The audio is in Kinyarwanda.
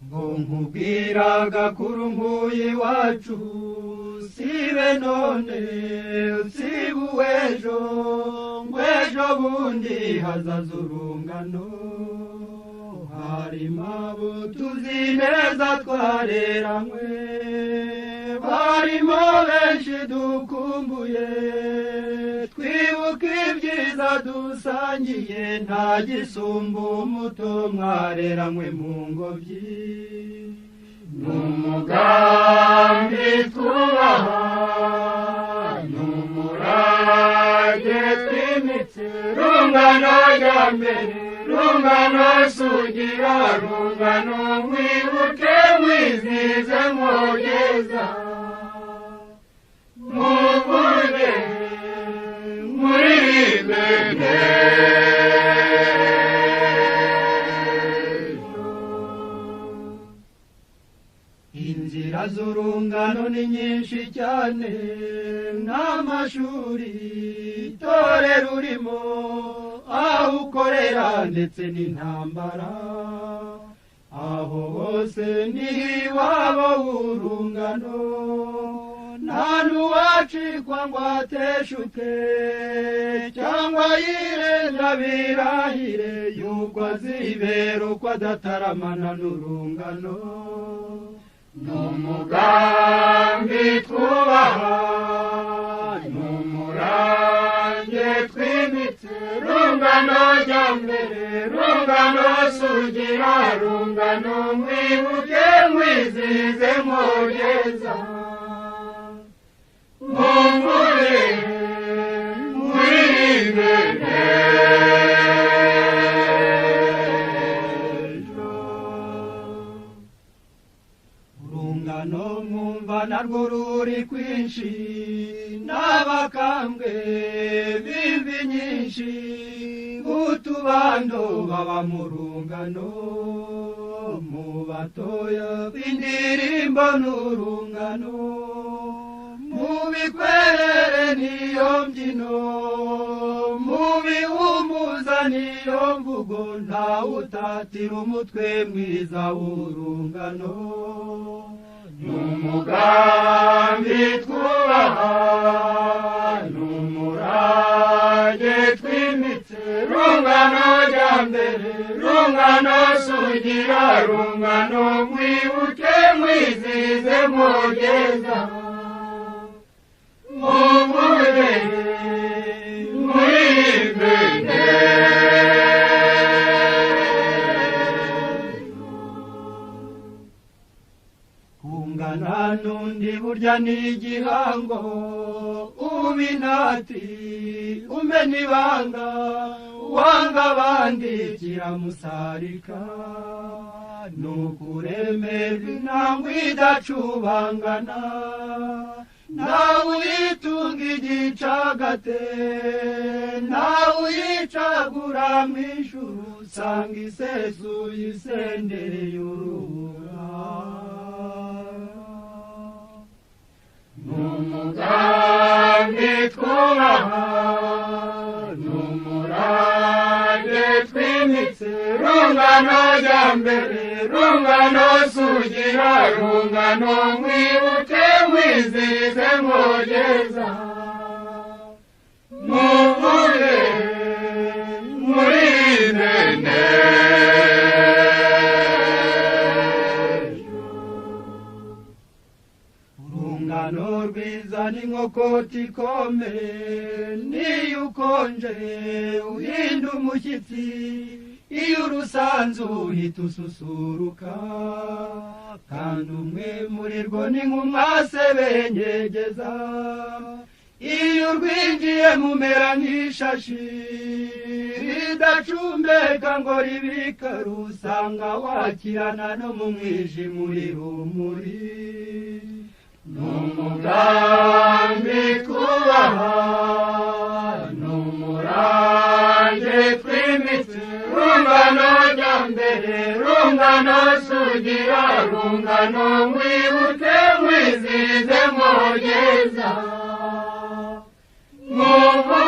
Ngo nkubwira gakuru nkuye iwacu, sibe none sibe uw'ejo, ngo ejo bundi hazaza urungano. Harimo abo tuzi neza twareranywe, barimo benshi dukumbuye, twibuka ibyiza dusangiye, nta gisumba umuto mwareranywe mu ngobyi. Ni umugambi twubaha, ni umurage twimitse, rungano rya mbere, rungano sugira, rungano mwibuke mwizize mwogeza, muvuge muririmbe. Inzira z'urungano ni nyinshi cyane, n'amashuri itorero urimo, aho ukorera ndetse n'intambara, aho hose ni iwabo w'urungano. Nta n'uwacikwa ngo ateshuke, cyangwa yirenga birahire, yuko azibera uko adataramana n'urungano. Ni umugambi twubaha, ni umurage twimitse, rungano rya mbere, rungano sugira, rungano mwibuke mwizize mwogeza, muvuge muririmbe. Urungano mwumva narwo ruri kwinshi, n'abakambwe b'imvi nyinshi, utubando baba mu rungano, mu batoya b'indirimbo n'urungano, mu bikwerere niyo mbyino, mu bihumuza niyo mvugo, ntawutatira umutwe mwiza w'urungano. Ni umugambi twubaha, ni umurage twimitse, rungano rya mbere, rungano sugira, rungano mwibuke mwizize mwogeza, muvuge muririmbe. Kungana n'undi burya ni igihango, ubinati umena ibanga, wanga abandi kiramusarika, ni ukuremerwa intambwe idacubangana, nawe uyitunga igicagate, nawe uyicagura mu ijuru, usanga isesuye isendereye urubura. Ni umugambi twubaha, ni umurage twimitse, rungano rya mbere, rungano sugira, rungano mwibuke mwizize mwogeza, muvuge muririmbe. Urungano rwiza ni inkokoti ikome, niyo ukonje uhinda umushyitsi, iyo urusanze uhita ususuruka, kandi umwe muri rwo ni nk'umwase benyegeza, iyo urwinjiye mumera nk'ishashi ridacumbeka ngo ribika, rusanga wakirana no mu mwijima uri rumuri. Ni umugambi twubaha, ni umurage twimitse, rungano rya mbere, rungano sugira, rungano mwibuke mwizize mwogeza, muvuge.